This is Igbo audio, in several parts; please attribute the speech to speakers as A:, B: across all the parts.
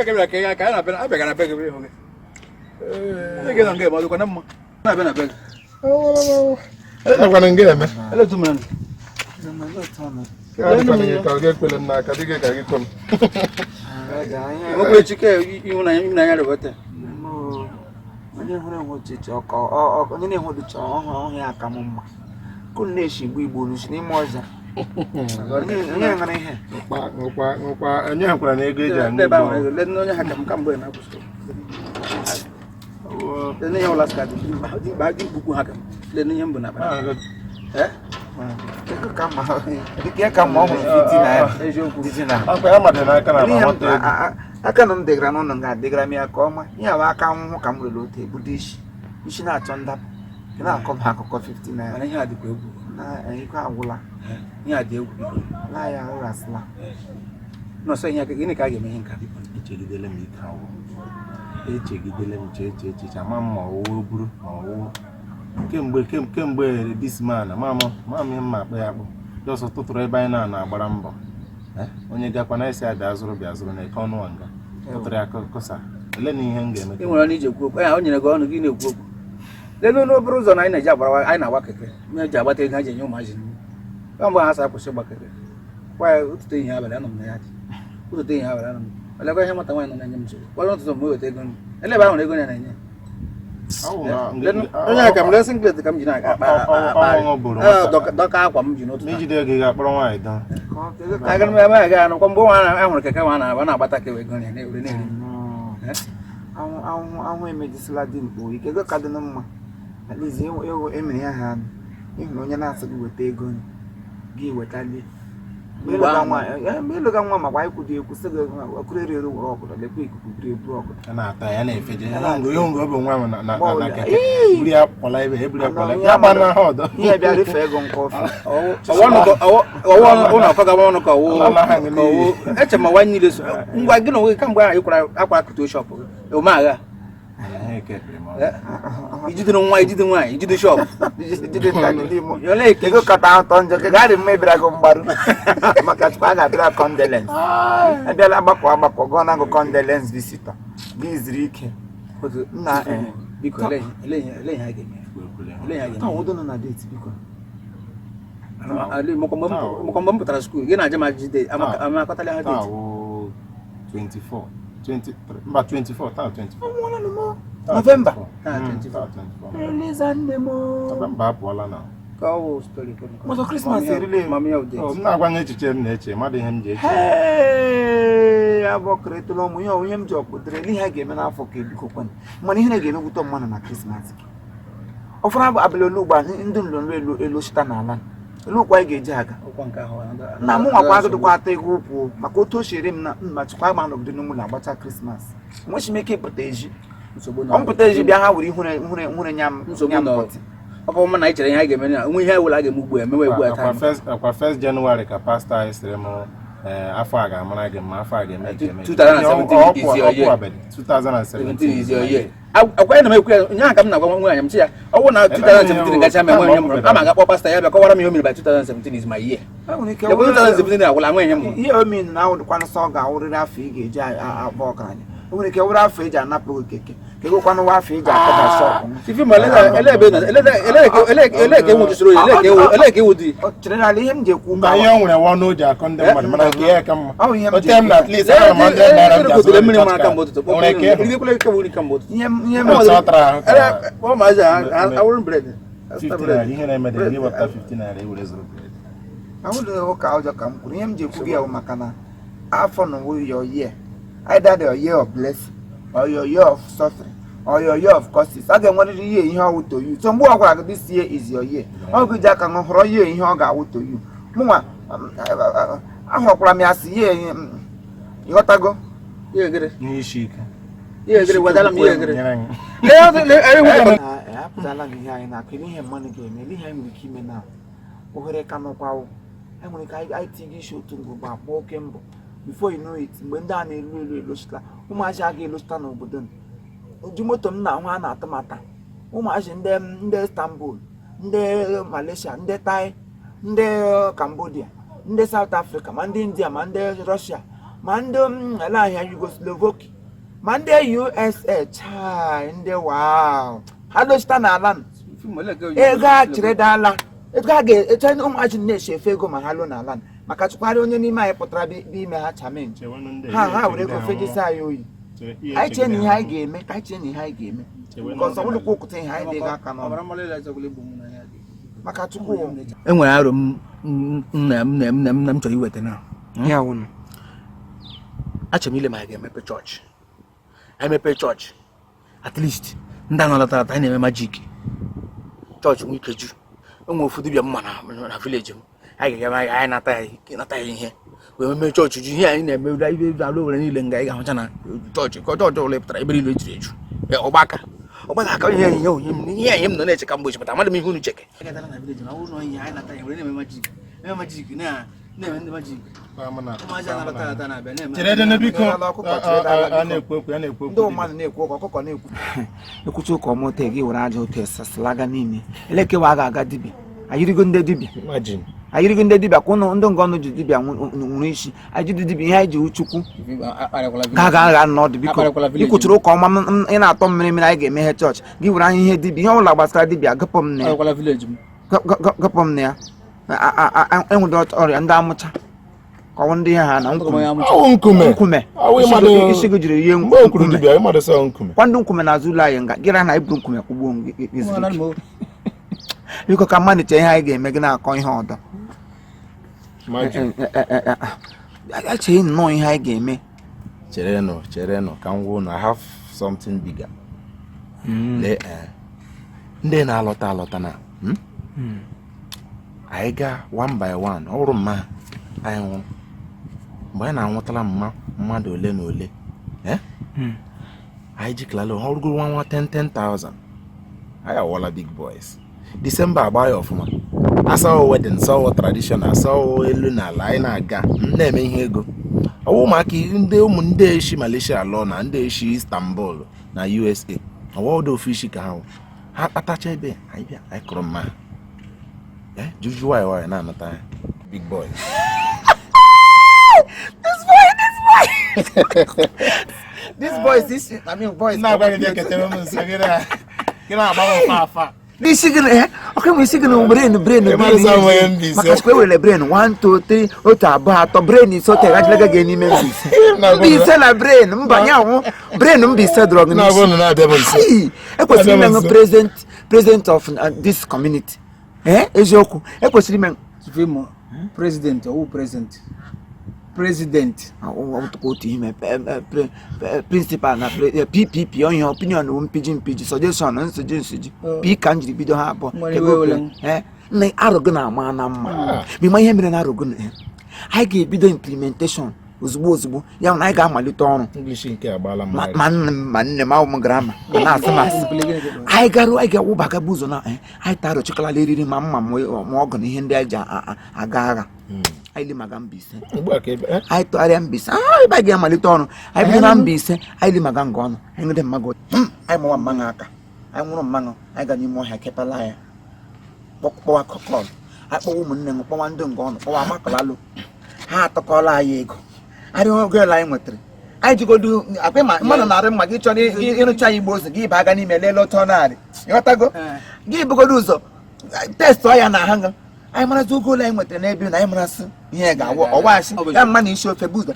A: Ebe ka bịara ka ya ka anyị na-abịa abịagara be gị ịhụ gị. Ndị gị nọ nga eme ọ dịkwa na mma. Na-abịa na be gị.
B: Elekwana nga eme.
A: Ele otu mere.
B: Ya dịkwana gị ka ọ ga-ekwele m n'aka dị gị ka gị kwe m.
A: Nwekwa echi ka ịhụnanya ịhụnanya rịbata.
C: Onye hụrụ enwe ọchịchị ọkọ onye na-enwe ọchịchị ọhụrụ ọhụrụ ya aka m mma kụ na-eshi igbo igbo n'usi n'ime ọzọ onye nwere ihe.
B: Ṅụkwa ṅụkwa ṅụkwa onye nwekwara na ego eji aṅụ
A: Ndị ebe ahụ
B: igbo.
A: nwere ego. Lee onye ha ka m kamgbe na-akwụsị. Lee ihe ụlọ sịka dị mkpa dị mkpa dị mkpukwu ha ka m. Lee ihe m bụ n'akpa. Eh?
C: Ego ka mma dịka ya ka mma ọ hụrụ 50 naira.
A: Eziokwu.
C: 50 naira.
B: Akwa ya madị n'aka na
C: Ihe m-
B: nwata ego.
C: aka na m degara n'ụlọ nga adịgara m ya ka ọma ihe awa aka ahụhụ ka m rere otu ebudo isi isi na-achọ ndapụ ị na-akọ m akụkọ 50 naira.
A: Mana ihe a dịkwa egwu.
C: Na ego agwụla.
A: Ihe a dị egwu, biko.
C: Na ya arụrasịla.
A: Nọọsụ, ihe a gịnị ka a ga-eme ihe nke a, biko?
B: Echegidele m ike agwụ. Echegidele m chee chee echiche ama m ma ọwụwa buru ma ọwụwa kemgbe kemgbe this man ama m ama m ihe m ma akpọ ya akpọ just tụtụrụ ebe anyị na-agbara mbọ. Eh, onye gakwa na esi abịa zụrụ bịa zụrụ na eke ọnụ nga tụtụrụ ya kụsa ele na ihe m ga-eme.
A: Ị nwere ọnụ iji ekwu okwu ya o nyere gị ọnụ gị na-ekwu okwu. Lee n'obere ụzọ na anyị na-eji agbara anyị na-agba keke na-eji agbata ego ha ji enye ụmụazị nri. Kamgbe ha sa akwụsị ịgba keke kwa ya ụtụtụ ehihie abalị anọ m na ya dị ụtụtụ ehihie abalị anọ m elekwa ihe nwata nwaanyị nọ na-enye m nsogbu kwa ụtụtụ m weta ego nri ele ebe ahụ ego ya na-enye. Onye a ka m lee singlet ka m ji na-aga akpa akpa
B: Ọṅụ bụrụ
A: Ee,
B: nwata.
A: dọka akwa m ji n'ụtụtụ.
B: N'ijide ego ị ga-akpọrọ nwaanyị dọ.
A: Agara m ebe a ga anụkwa mgbe nwa ahụrụ keke nwa na-agba na-agbata kewa ego ya na-ewere na-eri.
C: Ahụ ahụ ahụ emejisila dị mkpu ike ego ka dị na mma at least ewu emere ya ha ịhụ na onye na-asị gị weta ego gị wetalie. Mgbe
A: Mgbe
C: ịlụga
A: ahụ.
C: nwa mgbe ịlụga nwa makwa anyị kwudo ekwu sị gị ọkụrụ eru eru were ọgụdọ lekwa ikuku buru eburu ọgụdọ.
B: A na-ata ya na-efeje ihe ngo ọ bụ nwa m na na
C: Mgbe
B: na
C: ọbụla.
B: keke buru ya kwala ebe eburu ya kwala
C: Anọ
B: ya gba na ha ọdọ.
C: Ihe bịa rifee ego nke ọfụ.
A: Ọwụ ụlọ ọkọ gaba ọnụ ka ọwụ
B: Ala ha
A: ka ọwụ eche ma nwa niile so ngwa gị na onwe gị kamgbe ahụ ịkwara akwa kutuo shop gị ome agha.
B: Ha ekekere m ọnụ.
A: Ijide nwa ijide nwaanyị ijide shop.
C: Jide nta jide imo.
A: Olee ka
C: ego kata atọ njọ ka gaadị mma ịbịara gị mgbaru maka chukwu a ga-abịara condolence abịala agbakọ agbakọ gụọ na gụ condolence visitor gị zuru ike nna eh.
A: Biko, ele ele ele ihe a ga-eme, ele ihe a
C: Taa
A: ga-eme.
C: ụdọ nọ na date biko.
A: Maka mgbe m pụtara school gị na-aja m ajụjụ date amakọtala ha
B: Taa
A: date.
B: wụ 24 23 mba 24 taa 24. Taa
C: November.
B: 24.
A: Taa 24.
B: Taa 24.
C: Eliza nne m.
B: November apụọla na.
A: Ka ọ wụ story.
C: Ọzọ Christmas erila eru.
A: Mami ya date.
B: Oh, m na-agwa echiche m na-eche mmadụ ihe m ji eche.
C: Hey, abọkịrịtụla ụmụ ihe onye m ji ọkpụdere ele ihe a ga-eme n'afọ ka ebiko kwana mana ihe na ga-emekwute mmadụ na Christmas gị ọfọrọ abụ abalị ole ugbu a ndị nlonlo elu elu chita n'ala elu ụkwa anyị ga-eji aga.
A: Ụkwa nke ahụ
C: Na mụ nwakwa agụdịkwa ata ego ụkwụ maka otu o siri m na mma chukwa agba nọgide n'ụlọ agbacha Christmas enweghị m ike ịpụta ezi.
A: Nsogbu
C: ọ m pụta ezi bịa ha were ihure ihure ihure nya m
A: Nsogbu
C: nya m
A: nọ.
C: pọtị.
A: Ọ bụ mma na anyị chere ihe anyị ga-eme na onwe ihe ọbụla a ga-eme ugbu a emewe ugbu a
B: Akwa
A: taa.
B: akwa first January ka pastọ anyị sịrị m afọ a ga-amara gị mma, afọ a ga-eme gị eme.
A: 2017 is your year.
B: 2017.
A: 17 is your year. Akwa ya na m ekwu ya ụnyaahụ ka m na-agwa nwa anya m sị ya ọ bụrụ na 2017 gacha ma enwe ihe m mụrụ ama ga-akpọ pastọ ya bịa kọwara m ihe o mere by 2017 is my year.
C: E nwere ike
A: Lekwa 2017 agwụla nwe ihe m mụrụ.
C: Ihe o mean na awụdịkwanụ sọ ọ ga-awụrịrị afọ ị ga-eji abụ ọgaranya o nwere ike wụrụ afọ eji anapụ gị keke ka egokwanụ nwa afọ eji akọba shop m.
A: Ife ma ele ebe na ele ka enwu jụsoro ya ele ka ewu dị.
C: Ọ chere n'ala ihe m ji ekwu
B: Mba, ihe o nwere nwa ọnụ o ji akọ ndị mmadụ mana nke ya ka mma.
C: Ọ bụ ihe m
B: O
C: ji
B: tee m na
C: ekwu.
B: at least ana m 100 naira m ji azụrụ
A: Gotere mmiri
B: recharge
A: mara
B: card.
A: kamgbe ụtụtụ.
B: O nwere ike ịhụ.
A: Rigekwala ike wuri kamgbe ụtụtụ.
C: Ihe m
B: Otu ọ tara ahụ ka
A: Ụmụazị awụrụ bread.
B: 50 naira ihe na-eme dị gị wepụta 50 naira i were zụrụ bread.
C: Ahụdịghị ụka ụjọ ka m kwuru ihe m ji ekwu gị ya bụ maka na afọ na wụ your year, either your year of blessing or your year of suffering or your year of curses. A ga-enwerịrị ihe ihe ọwụ to you. So mgbe ọ gwara gị this year is your year, ọ gị ji aka ṅụ họrọ year ihe ọ ga-awụ to you. Mụnwa ahụrọkwara m ya sị year ịghọtago.
A: Ihe gịrị.
B: Ihe isi ike.
A: Ihe gịrị wetara m ihe gịrị.
B: Nyere m.
A: Lee.
C: Apụtala m ihe anyị na-akụ ihe mmadụ ga-eme ihe anyị nwere ike ime na ohere ka nọkwa e nwere ike anyị tinye isi otu mgbe akpọ oke mbọ before you know it mgbe ndị a na-elu elu elochita ụmụazị a ga-elochita n'obodo m uju moto m na-ahụ a na-ata m ata ụmụazị ndị Istanbul, ndị Malaysia, ndị Thai, ndị Cambodia, ndị South Africa, ma ndị India, ma ndị Russia, ma ndị ele ahịa Yugoslavia. Ma ndị USA, chai, ndị wow, ha dochita n'ala nụ. Ego a chịrị dala, ego a ga-eche ụmụazị na-eche efe ego ma ha lụọ n'ala nụ. Maka chukwari onye n'ime anyị pụtara bi ime ha challenge
B: Chewenụ ndị
C: ha
B: ihe
C: ha were
B: echegide
C: ego
B: ha
C: fejisi
B: nwụọ.
C: anyị oyi.
B: Chere, ihe
C: Anyị chee na
B: echegide
C: ihe
B: ha
C: anyị
B: nwụọ.
C: ga-eme, ka anyị chee na ihe anyị ga-eme,
B: Chewenụ
C: nke ọzọ
B: ndị
C: wụlụkwa okwute ihe anyị dị aka n'ọnụ maka Chukwu.
A: E nwere aro m nna m nna m nna m nna m chọrọ iweta na
C: Ya wụnụ.
A: Achọrọ m ile ma anyị ga-emepe chọọchị. Anyị mepe chọọchị, at least ndị ahụ lọtara anyị na-eme magic, chọọchị nwee ike ju. Enwe ofu dibịa mma na village m, anyị ga-eme, anyị nata ya ihe wee meme chọọchị ju. Ihe anyị na-eme ibe ala Owere niile nga anyị ga-ahụcha na chọọchị ka chọọchị ọbụla pụtara, ebe niile ejiri eju. Ọgbaka ọgbaka aka ihe ihe onye m ihe anyị m nọ na-eche ka mgbe chepụta amadị m ihe unu cheke na-eme ndị magic. Ụmụazị a na-alọta alọta na-abịa na-eme.
B: Chere dene biko.
C: Chere ọkụkọ, chere dala
B: A
C: biko.
B: na-ekwu okwu, a na-ekwu
C: Ndị
B: okwu.
C: mmadụ na-ekwu okwu, ọkụkọ na-ekwu. Ekwucha ụka ọma ote gị were aja ote sasịlaga niile elekewa a ga-aga dibịa ayirigo ndị dibịa.
B: Imagine.
C: Ayirigo ndị dibịa ka ụnụ ndị ngọnụ ji dibịa nwụrụ isi anyị ji dibịa ihe anyị ji Chukwu ga ga agha n'ọdụ biko.
A: Akparịkwala village.
C: Ikwuchiri ụka ọma ị na-atọ mmiri mmiri anyị ga-emeghe chọọchị gị were anya ihe dibịa, ihe ọbụla gbasara dibịa gụpụ m na ya.
A: Akparịkwala village m.
C: Gụpụ m na ya. Enwere ọrịa ndị amụcha ka ọwụ ndị ihe ha na nkume.
B: Ọwụ nkume.
C: Nkume.
B: Ọwụ
C: Isi isi gị jiri ihe
B: mgbe o kwuru
C: nkume.
B: dibịa, ịmadụ sọ nkume.
C: Kwa ndị nkume n'azụ ụlọ anyị nga gịra na iburu nkume kwụgbuo m gị zuru ike. Biko, ka mmadụ chee ihe anyị ga-eme gị na-akọ ihe ọdọ.
B: Imagine.
C: Echeghị nnọọ ihe anyị ga-eme.
B: Cherenụ, cherenụ ka m gwuo na I have something bigger. Lee, ndị na-alọta alọta na Anyị gaa one by one, ọ bụrụ mma anyị nwụrụ mgbe anyị na-anwụtala mma mmadụ ole na ole, eh? Anyị jikalala ha ọrụgoro nwa nwa 10 10,000, anyị awọla big boys. December agba ya ọfụma, asawo wedding, sawo traditional, sawo elu na ala, anyị na-aga na-eme ihe ego. Ọwụ ụmụaka ndị ụmụ ndị eshi Malaysia alọ na ndị eshi Istanbul na USA, ọwa ọdụ ofu isi ka ha wụ. Ha kpatacha ebe anyị bịa, anyị kụrụ mma ha, juju nwayọ nwayọ na-anata ya big boys.
C: This boy, this boy, this boy, this, I mean, boys.
B: Na-agwa gị bịa ketere m nso gị na-agba m fa afa.
C: N'isi gị na ọkụ enwe isi gị na brain brain.
B: Ị
C: Brain.
B: mara sọ nwere Mbaise.
C: Maka chukwu ewere brain 1 2 3, otu, abụọ, atọ, brain ise otu agajilaga gị n'ime Mbaise. Mbaise na brain mba ya nwụ brain Mbaise dọrọ gị
B: Na-agwa
C: n'isi.
B: unu na-abịa m nso.
C: Ai, ekwesịrị ime
B: Abịa m nso.
C: president of this community, eziokwu ekwesịrị ime.
A: Supreme president, ọwụ president, president.
C: Ọtụkwa otu ime principal na PPP onye opinion wụ mpiji mpiji, suggestion nsuji nsuji. P ka m jiri bido ha abụọ.
A: Nwere
C: Ego
A: iwe ole?
C: Nna arụ gị na-ama na mma ma ịma ihe mere na arụ gị na anyị ga-ebido implementation ozugbo ozugbo, ya na anyị ga-amalite ọrụ.
B: English nke agbaala m.
C: Ma nne m ma nne m awụ m grammar ma na-asị m asị anyị garuo, anyị ga-awụbaga ụzọ na anyị tara chịkọlala eriri ma mma ma ọgụ na ihe ndị anyị ji aga agha. Anyị limaga Mbaise.
B: Ugbu a ka ebe
C: Anyị tụgharịa Mbaise, ebe anyị ga-amalite ọrụ, anyị bido na Mbaise, anyị limaga nga ọnụ, anyị nwede mmago, anyị mawa mmanụ aka, anyị nwụrụ mmanụ, anyị ga n'ime ọhịa kepala ya, kpọwa kọkọl, anyị kpọwa ụmụnne m, kpọwa ndị nga ọnụ, kpọwa amakọlalụ ha atọkọla anyị ego arịa ogo ele anyị nwetara. Anyị jigodu akwa ma mmadụ na-arị mma gị chọrọ ịrụcha ya igbo ụzọ gị ba aga n'ime lelee otu ọ na-arị, ịghọtago? Gị bugodo ụzọ test ọ ya na ha nga anyị marazi ogo ole anyị nwetara n'ebe na anyị marasị ihe ga-awụ ọwaasị ya mma na isi ofe bụ ụzọ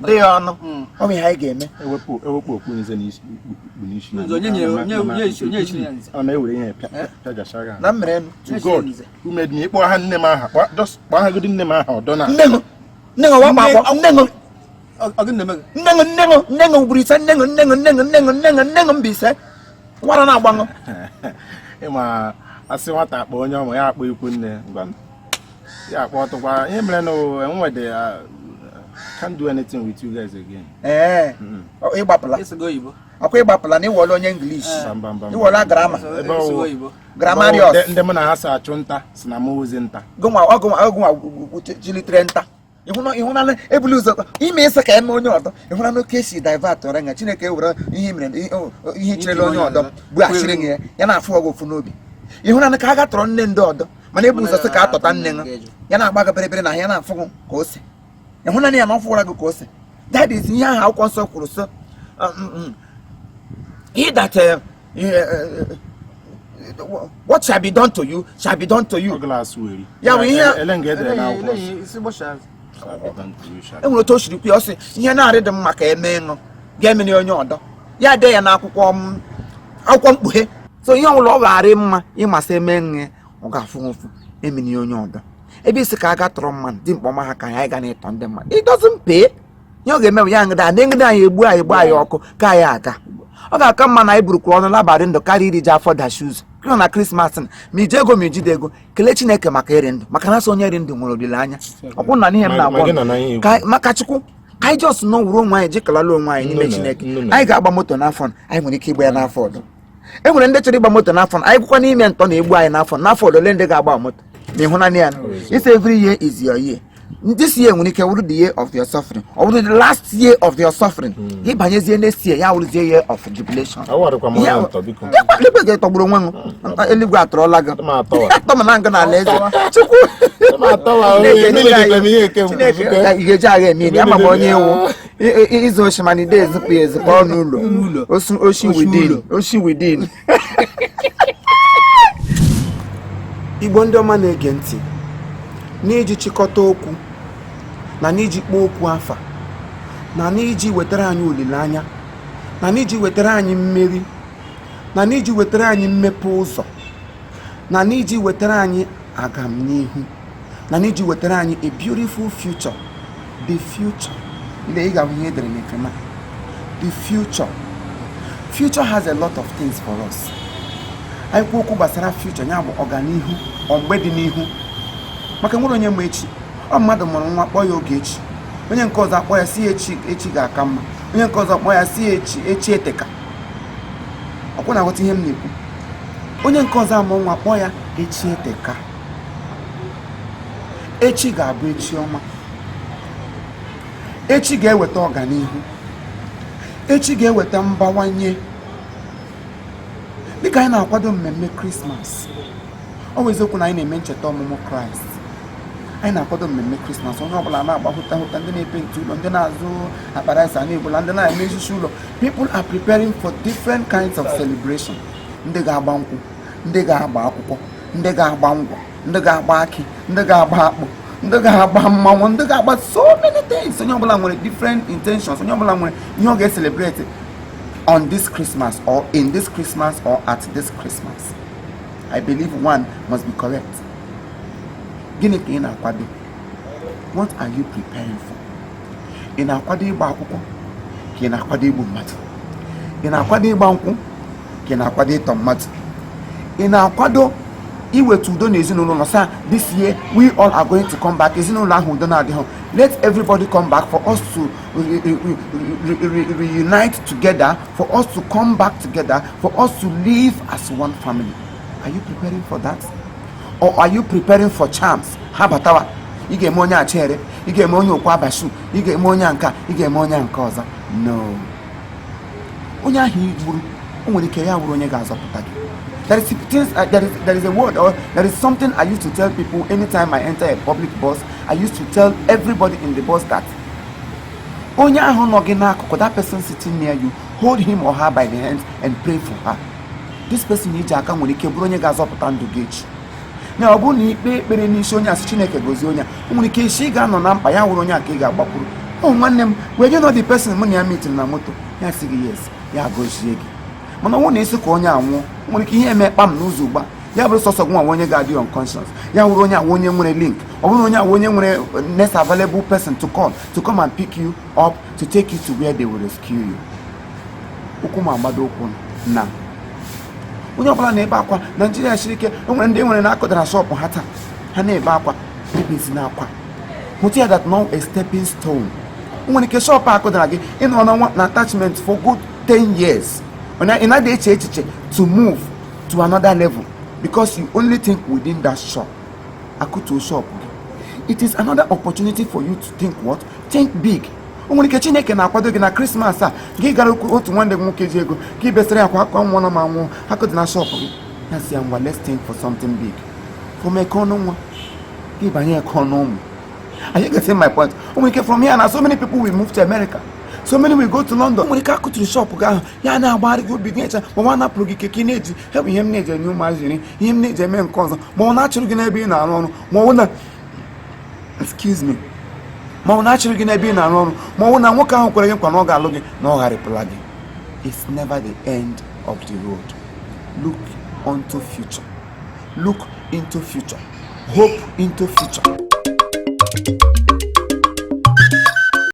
C: dị ya ọnụ. Ọ bụ ihe anyị ga-eme.
B: Ewepụ ewepụ okpu nze n'isi okpu n'isi.
A: Nze, onye onye echiri ya nze?
B: Ọ na-ewere ihe pịajachara ha.
C: Na m mere enu.
B: To God who made me, ịkpọ ha nne m aha, just kpọọ ha godi nne m aha ọdọ na
C: nne ṅụ nne ṅụ wakpa akpọ nne ṅụ.
A: Ọ gịnị na-eme gị?
C: Nne ṅụ nne ṅụ nne ṅụ gburu ise nne ṅụ nne ṅụ nne ṅụ nne ṅụ nne ṅụ nne ṅụ Mbaise nwara na-agbaṅụ.
B: Ịma asị nwata akpọ onye ọma ya akpọ ikwu nne, ngwa ya akpọ ọtụkwa ihe mere na enwede can't do anything with you guys again.
C: Ee, ịgbapụla.
A: Ịsụgo oyibo.
C: Ọkwa ịgbapụla na ịwọla onye English.
B: Mba, mba, mba.
C: Ịwọla grammar.
B: Ebe ọ
A: Ịsụgo oyibo.
C: Grammarius.
B: Ndị mụ na ha so achụ nta si na mụ ozi nta.
C: Gụnwa ọgụnwa ọgụnwa jilitere nta ịhụnanya ebuli ụzọ ime ịsị ka eme onye ọdọ ịhụnanya oke esi divert ọrịa nga Chineke were ihe mere ihe chirela onye ọdọ bughachiri gị ya, ya na-afụ ọgụ ofu n'obi ịhụnanya ka a ga tọrọ nne ndị ọdọ mana ebu ụzọ sị ka a tọta nne ṅụ ya na-agba gị bịrịbịrị na ya na-afụ gị ka ose ịhụnanya ya na ọ fụwara gị ka ose. That is ihe ahụ akwụkwọ nsọ kwuru so He that what shall be done to you shall be done to you.
B: Ọ glass weri.
C: Ya bụ ihe-
B: Ele nga edere n'akwụkwọ nsọ.
A: Isi gbọcha.
B: Shall be done to you, shall be
C: E nwere otu o siri kwu ya, ọ sị ihe na-arị dị mma ka eme ịṅụ ga-emere onye ọdọ ya dee ya n'akwụkwọ m akwụkwọ Mkpughe. So ihe ọbụla ọ ga-arị mma ịmasị eme nṅe, ọ ga-afụ ụfụ emere onye ọdọ. Ebe isi ka a ga tọrọ mmadụ dị mkpọma ha ka anyị ga na-ịtọ ndị mmadụ, it doesn't pay. Ihe ọ ga-eme bụ ya ngịda ndị ngịda anyị egbu anyị, gba anyị ọkụ ka anyị aga. Ọ ga-aka mma na anyị burukwuru ọnụ labarị ndụ karịa iri ji afọ dashi ụzọ nọ na Krismas na ma iji ego ma ijide ego. Kelee Chineke maka ịrị ndụ, maka na sọ onye ri ndụ nwere olileanya. Ọ bụrụ na n'ihe m
B: Ma
C: na-agwa
B: gị na na ihe
C: maka Chukwu, ka anyị just nọ wuru onwe anyị, jikalala onwe anyị n'ime Chineke. Anyị ga-agba moto n'afọ, anyị nwere ike ịgba ya n'afọ ọdọ. E nwere ndị chọrọ ịgba moto n'afọ, anyị gwụkwa n'ime ntọ na-egbu anyị n'afọ n'afọ ọdọ. Ole ndị ga-agba moto ma ịhụnanya ya? It's every year is your year. This year nwere ike wụrụ the year of your suffering, ọ bụrụ the last year of your suffering, gị banyezie next year, ya wụrụzie year of jubilation.
B: Awarịkwa m onye ntọ, biko.
C: Eluigwe ga-etọgburu onwe m, eluigwe atọrọla gị.
B: Adị m atọwa.
C: Atọ m na nga n'ala eze Chukwu.
B: Adị m atọwa,
C: Chineke,
B: emeli dịkwa m ihe nke
C: Chineke,
B: mbụ.
C: ị ga-eji agha eme ili ama m onye iwu izu oshi, mana ide ezipụ ya ezipụ ọnụ ụlọ.
A: Ụlọ.
C: Osu oshi
A: Oshi
C: within
A: ụlọ.
C: Oshi within. Igbo ndị ọma na-ege ntị, n'iji chịkọta okwu na n'iji kpọọ okwu afa na n'iji wetara anyị olileanya na n'iji wetara anyị mmeri na n'iji wetara anyị mmepe ụzọ na n'iji wetara anyị agamnihu na n'iji wetara anyị a beautiful future, the future. Ile ị ga-ahụ ihe edere n'efe ma the future. Future has a lot of things for us. Anyị kwuo okwu gbasara future, ya bụ ọganihu, ọ mgbe dị n'ihu, maka nwere onye ma echi. Ọ mmadụ mụrụ nwa, kpọọ ya oge echi, onye nke ọzọ akpọ ya si echi, echi ga-aka mma, onye nke ọzọ kpọọ ya si echi, echi eteka. Ọkwụ na-aghọta ihe m na-ekwu? Onye nke ọzọ amụ nwa, kpọọ ya echi eteka. Echi ga-abụ echi ọma, echi ga-eweta ọganihu, echi ga-eweta mbawanye. Dịka anyị na-akwado mmemme Krismas, ọ bụ eziokwu na anyị na-eme ncheta ọmụmụ Kraịst, anyị na-akwado mmemme Krismas, onye ọbụla na-agba hụta hụta, ndị na-epenti ụlọ, ndị na-azụ akpa rice a na-ebola, ndị na-eme echichi ụlọ. People are preparing for different kinds of celebration. Ndị ga-agba nkwụ, ndị ga-agba akwụkwọ, ndị ga-agba ngwọ, ndị ga-agba akị, ndị ga-agba akpụ, ndị ga-agba mmanwụ, ndị ga-agba so many things. Onye ọbụla nwere different intentions, onye ọbụla nwere ihe ọ ga-celebrate on this Christmas or in this Christmas or at this Christmas. I believe one must be correct. Gịnị ka ị na-akwado? What are you preparing for? Ị na-akwado ịgba akwụkwọ ka ị na-akwado igbu mmadụ? Ị na-akwado ịgba nkwụ ka ị na-akwado ịtọ mmadụ? Ị na-akwado iweta udo n'ezinụlọ nọ sa this year we all are going to come back, ezinụlọ ahụ udo na-adịghị, let everybody come back for us to reunite together, for us to come back together, for us to live as one family? Are you preparing for that, or are you preparing for charms? Ha batawa, ị ga-eme onye achere, ị ga-eme onye okwu abashu, ị ga-eme onye nka, ị ga-eme onye nke ọzọ. No, onye ahụ i gburu, o nwere ike ya wụrụ onye ga-azọpụta gị. There is a word or there is something I used to tell people anytime I enter a public bus. I used to tell everybody in the bus that onye ahụ nọ gị n'akụkụ, that person sitting near you, hold him or her by the hands and pray for her. This person iji aka nwere ike bụrụ onye ga-azọpụta ndụ gị echi. Na ọ bụrụ na ikpe ekpere n'isi onye asị Chineke gozie onye a, o nwere ike isi ị ga-anọ na mkpa, ya wụrụ onye a ka ị ga-agbakwuru. O nwanne m wee nye nọ the person mụ na ya mitiri na moto, ya sị gị yes, ya gozie gị. Mana ọ bụrụ na isi ka onye anwụọ, o nwere ike ihe eme kpam n'ụzọ ugbu a, ya bụrụ sọsọ gị nwa onye ga-adị unconscious, ya wụrụ onye awa onye nwere link, ọ bụrụ onye awa onye nwere next available person to call to come and pick you up, to take you to where they will rescue you. Ụkwụ m agbado ụkwụ na onye ọbụla na-ebe akwa Naijiria siri ike. O nwere ndị nwere na-akụdara shop ha taa, ha na-ebe akwa. Ebezi na akwa, hụta ya that now a stepping stone. O nwere ike shop a akụdara gị, ịnọ na nwa na attachment for good 10 years. Ị naghị eche echiche to move to another level because you only think within that shop. Akụtuo shop gị, it is another opportunity for you to think what? Think big. O nwere ike Chineke na-akwado gị na Krismas a, gị gara otu nwanne gị nwoke ji ego ka ị besara ya akwa akwa nwa na ma nwụọ akụ dị na shop gị, ya si ya, "Ngwa, let's think for something big from eke ọnụ nwa gị banye eke ọnụ ụmụ." Are you getting my point? O nwere ike from here na so many people will move to America. So many will go to London. Nwere ike akụtụrụ shop gị ahụ, ya na-agbagharị gị obi gị, eche ma nwa napụrụ gị keke ị na-eji hebụ ihe m na-eji enye ụmụazị nri, ihe m na-eji eme nke ọzọ, ma ọ na-achụrụ gị n'ebe ị na-arụ ọrụ, ma ọ na, excuse me, ma ọ na-achụrụ gị n'ebe ị na-arụ ọrụ, ma ọ bụ na nwoke ahụ kwere gị nkwa na ọ ga-alụ gị na ọ gharịpụla gị. It's never the end of the road. Look onto future, look into future, hope into future.